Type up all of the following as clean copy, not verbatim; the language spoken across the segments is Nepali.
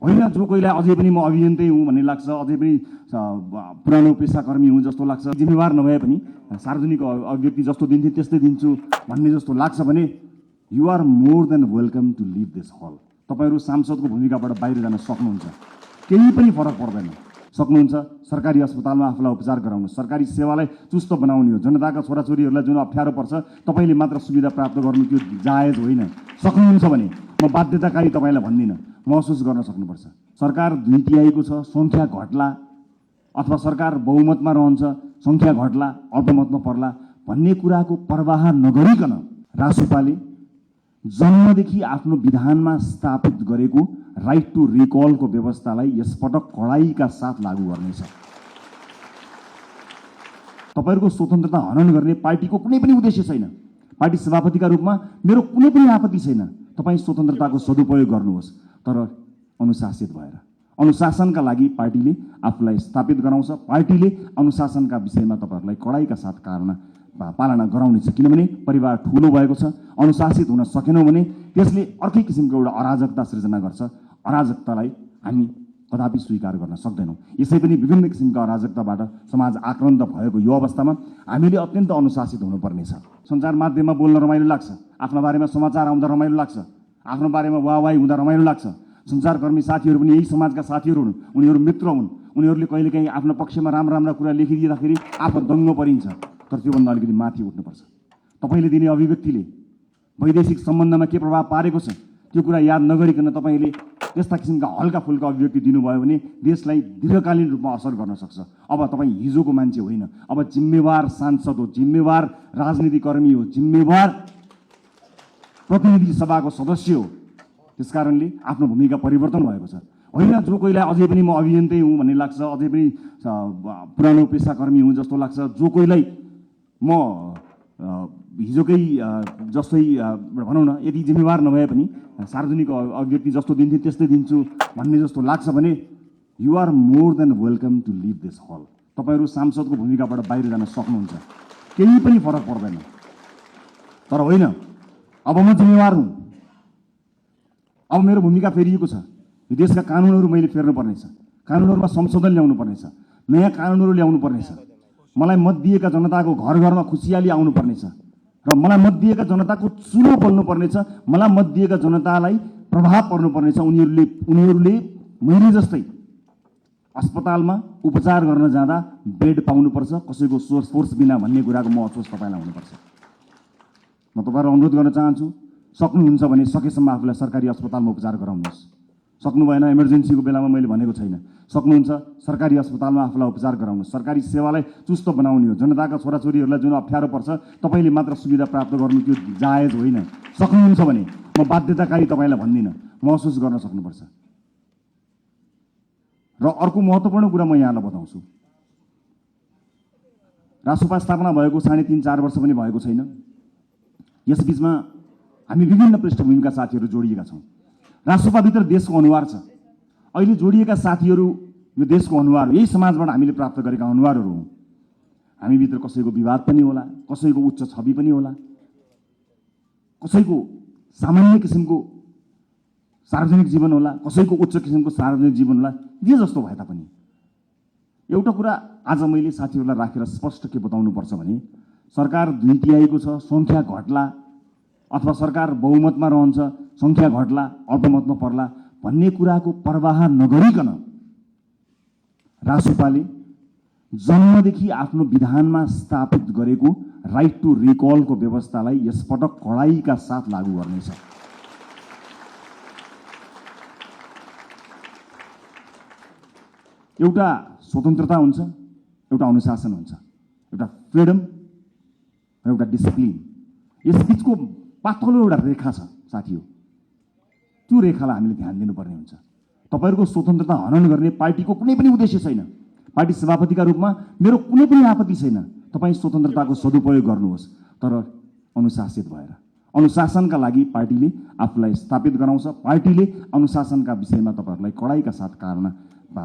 होइन जो कोहीलाई अझै पनि म अभियन्तै हुँ भन्ने लाग्छ, अझै पनि पुरानो पेसाकर्मी हुँ जस्तो लाग्छ, जिम्मेवार नभए पनि सार्वजनिक अभिव्यक्ति जस्तो दिन्थे त्यस्तै दिन्छु भन्ने जस्तो लाग्छ भने you are more than welcome to leave this hall. तपाईहरू सांसदको भूमिकाबाट बाहिर जान सक्नुहुन्छ, केही पनि फरक पर्दैन। सक्नुहुन्छ सरकारी अस्पतालमा आफूलाई उपचार गराउनु, सरकारी सेवालाई चुस्त बनाउने हो। जनताका छोराछोरीहरूलाई जुन अप्ठ्यारो पर्छ तपाईँले मात्र सुविधा प्राप्त गर्नु त्यो जायज होइन। सक्नुहुन्छ भने म बाध्यताकारी तपाईँलाई भन्दिनँ, महसुस गर्न सक्नुपर्छ। सरकार 2/3 छ, सङ्ख्या घट्ला अथवा सरकार बहुमतमा रहन्छ, सङ्ख्या घट्ला अल्पमतमा पर्ला भन्ने कुराको परवाह नगरिकन रासोपाले जन्मदेखि आफ्नो विधानमा स्थापित गरेको राइट टु रिकलको व्यवस्थालाई यसपटक कडाइका साथ लागू गर्नेछ। तपाईहरुको स्वतन्त्रता हनन गर्ने पार्टीको कुनै पनि उद्देश्य छैन। पार्टी सभापतिका रूपमा मेरो कुनै पनि आपत्ति छैन। तपाई स्वतन्त्रताको सदुपयोग गर्नुहोस्, तर अनुशासित भएर। अनुशासनका लागि पार्टीले आफूलाई स्थापित गराउँछ। पार्टीले अनुशासनका विषयमा तपाईहरुलाई कडाइका साथ पालना गराउनेछ, किनभने परिवार ठूलो भएको छ। अनुशासित हुन सकेनौं भने त्यसले अर्कै किसिमको एउटा अराजकता सृजना गर्छ। अराजकतालाई हामी कदापि स्वीकार गर्न सक्दैनौं। यसै पनि विभिन्न किसिमका अराजकताबाट समाज आक्रान्त भएको यो अवस्थामा हामीले अत्यन्त अनुशासित हुनुपर्नेछ। सञ्चार माध्यममा बोल्न रमाइलो लाग्छ, आफ्नो बारेमा समाचार आउँदा रमाइलो लाग्छ, आफ्नो बारेमा वाहवाही हुँदा रमाइलो लाग्छ। सञ्चारकर्मी साथीहरू पनि यही समाजका साथीहरू हुन्, उनीहरू मित्र हुन्। उनीहरूले कहिलेकाहीँ आफ्नो पक्षमा राम्रा कुरा लेखिदिँदाखेरि आफू दङ्ग परिन्छ, तर त्योभन्दा अलिकति माथि उठ्नुपर्छ। तपाईले दिने अभिव्यक्तिले वैदेशिक सम्बन्धमा के प्रभाव पारेको छ त्यो कुरा याद नगरिकन तपाईले त्यस्ता किसिमका हल्का फुल्का अभिव्यक्ति दिनुभयो भने देशलाई दीर्घकालीन रूपमा असर गर्न सक्छ। अब तपाईँ हिजोको मान्छे होइन, अब जिम्मेवार सांसद हो, जिम्मेवार राजनीतिकर्मी हो, जिम्मेवार प्रतिनिधि सभाको सदस्य हो। त्यसकारणले आफ्नो भूमिका परिवर्तन भएको छ। होइन जो कोहीलाई अझै पनि म अभियन्तै हुँ भन्ने लाग्छ, अझै पनि पुरानो पेसाकर्मी हुँ जस्तो लाग्छ, जो कोहीलाई म हिजोकै जस्तै भनौँ न यदि जिम्मेवार नभए पनि सार्वजनिक अभिव्यक्ति जस्तो दिन्थे त्यस्तै दिन्छु भन्ने जस्तो लाग्छ भने you are more than welcome to leave this hall. तपाईहरू सांसदको भूमिकाबाट बाहिर जान सक्नुहुन्छ, केही पनि फरक पर्दैन। तर होइन, अब म जिम्मेवार हुँ, अब मेरो भूमिका फेरिएको छ। यो देशका कानुनहरू मैले फेर्नुपर्नेछ, कानुनहरूमा संशोधन ल्याउनु पर्नेछ, नयाँ कानुनहरू ल्याउनु पर्नेछ। मलाई मत दिएका जनताको घर घरमा खुसियाली आउनु पर्नेछ र मलाई मत दिएका जनताको चुलो बल्नु पर्नेछ। मलाई मत दिएका जनतालाई प्रभाव पर्नु पर्नेछ। उनीहरूले मैले जस्तै अस्पतालमा उपचार गर्न जाँदा बेड पाउनुपर्छ, कसैको फोर्स बिना भन्ने कुराको महसुस तपाईलाई हुनुपर्छ। म तपाईहरुलाई अनुरोध गर्न चाहन्छु, सक्नुहुन्छ भने सकेसम्म आफूलाई सरकारी अस्पतालमा उपचार गराउनुहोस्। सक्नु भएन, इमर्जेन्सीको बेलामा मैले भनेको छैन, सक्नुहुन्छ सरकारी अस्पतालमा आफूलाई उपचार गराउनुहोस्। सरकारी सेवालाई चुस्त बनाउने हो। जनताका छोराछोरीहरूलाई जुन अप्ठ्यारो पर्छ तपाईले मात्र सुविधा प्राप्त गर्नु त्यो जायज होइन। सक्नुहुन्छ भने म बाध्यताकारी तपाईलाई भन्दिनँ, महसुस गर्न सक्नुपर्छ। र अर्को महत्त्वपूर्ण कुरा म यहाँलाई बताउँछु, रासोपा स्थापना भएको 3.5-4 वर्ष पनि भएको छैन। यसबीचमा हामी विभिन्न पृष्ठभूमिका साथीहरू जोडिएका छौँ। रासोपाभित्र देशको अनुहार छ। अहिले जोडिएका साथीहरू यो देशको अनुहार हो, यही समाजबाट हामीले प्राप्त गरेका अनुहारहरू हौँ। हामीभित्र कसैको विवाद पनि होला, कसैको उच्च छवि पनि होला, कसैको सामान्य किसिमको सार्वजनिक जीवन होला, कसैको उच्च किसिमको सार्वजनिक जीवन होला। जे जस्तो भए तापनि एउटा कुरा आज मैले साथीहरूलाई राखेर स्पष्ट के बताउनु पर्छ भने सरकार 2/3 छ, सङ्ख्या घट्ला अथवा सरकार बहुमतमा रहन्छ, सङ्ख्या घट्ला अल्पमतमा पर्ला भन्ने कुराको परवाह नगरिकन रासोपाले जन्मदेखि आफ्नो विधानमा स्थापित गरेको राइट टु रिकलको व्यवस्थालाई यसपटक कडाइका साथ लागू गर्नेछ। एउटा स्वतन्त्रता हुन्छ, एउटा अनुशासन हुन्छ, एउटा फ्रिडम र एउटा डिसिप्लिन। यसबीचको पातलो एउटा रेखा छ साथीहरू, त्यो रेखालाई हामीले ध्यान दिनुपर्ने हुन्छ। तपाईहरुको स्वतन्त्रता हनन गर्ने पार्टीको कुनै पनि उद्देश्य छैन। पार्टी सभापतिका रूपमा मेरो कुनै पनि आपत्ति छैन। तपाई स्वतन्त्रताको सदुपयोग गर्नुहोस्, तर अनुशासित भएर। अनुशासनका लागि पार्टीले आफूलाई स्थापित गराउँछ। पार्टीले अनुशासनका विषयमा तपाईहरुलाई कडाइका साथ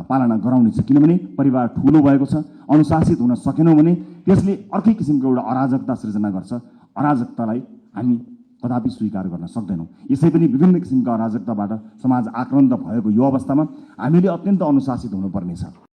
पालना गराउनेछ, किनभने परिवार ठूलो भएको छ। अनुशासित हुन सकेनौं भने त्यसले अर्कै किसिमको एउटा अराजकता सृजना गर्छ। अराजकतालाई हामी कदापि स्वीकार गर्न सक्दैनौँ। यसै पनि विभिन्न किसिमका अराजकताबाट समाज आक्रान्त भएको यो अवस्थामा हामीले अत्यन्त अनुशासित हुनुपर्नेछ।